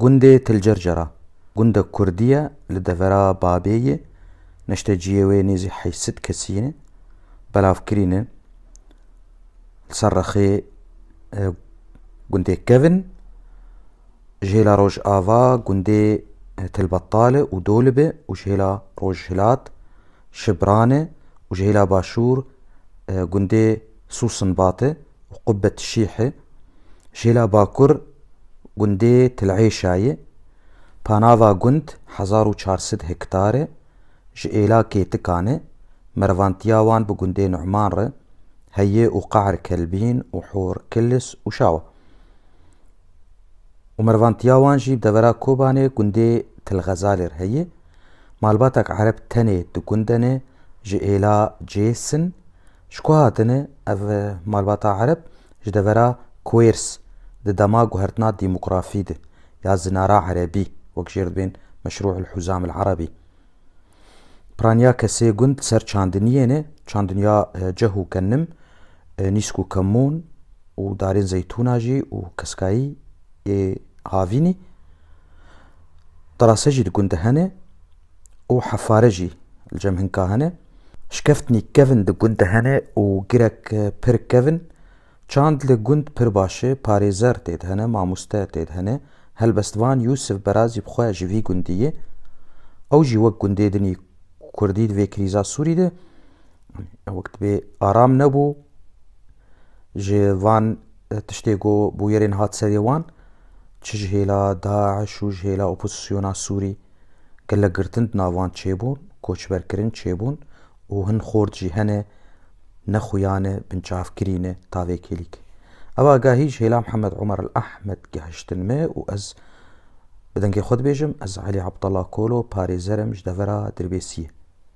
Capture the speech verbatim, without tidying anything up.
Gundê Til Cercera gundek kurdî ye, li devera Babê ye, neşteciyê wê nêzî heyşt sed kesî ne, belavkirî ne. Li ser rexê, e, gundê Kevin, ji hêla Rojava gundê, e, Til Betale û Dolibe û ji hêla Rojhilat Şibrane û ji hêla Başûr, e, gundê Sûsinbate û Qubbet Şîhe, ji hêla Bakur gundê Til Êşa ye. Panava gund hezar û çar sed hektar e, ji êla Kêtikan e, mervantiya wan bi gundê Numan re heye û Qahr Kelbîn û Hor Kilis û Şawa. Û mervantiya wan jî bi devera Kobanê gundê Til Xezalê re heye. Malbatek ereb tenê di gund de ne, ji êla Cêsin. Ji ku hatine ev, e, malbata ereb? Ji devera Kuêrs, di dema guhertina demografî de, ya zinara erebî, wek jê re dibên Meşrû el Huzam el Erebî. Piraniya kesê gund ser çandiniyê ne, çandiniya, e, ceh û kenim, e, nîsk û kemûn û darên zeytûna jî û keskayî ê havînî. Dirase jî di gund de hene û hefare jî li cem hinka hene. Şkeftinî kevin di gund de hene û girek, e, pir kevin. Çand li gund pir baş e, parêzer tê de hene, mamoste tê de hene. Helbestvan Yûsif Berazî bi xwe ji vî gundî ye. Ew jî wek gundê din î kurdî di vê krîza Sûrî de, wek dibê aram nebû. Ji van, e, tiştê ku bûyerên hat serê wan, çi ji hêla DAIŞ û ji hêla opozisyona Sûrî gelek girtin di nav wan çêbûn, koçberkirin çêbûn û hin xort jî hene, nexuya ne, binçavkirî ne ta vê kêlîkê. Ev agahî ji hêla Mihemed Omer El Ehmed gihiştin me û ez bi dengê xwe dibêjim, ez Elî Abdullah Kolo, parêzer im ji devera Dirbêsiyê.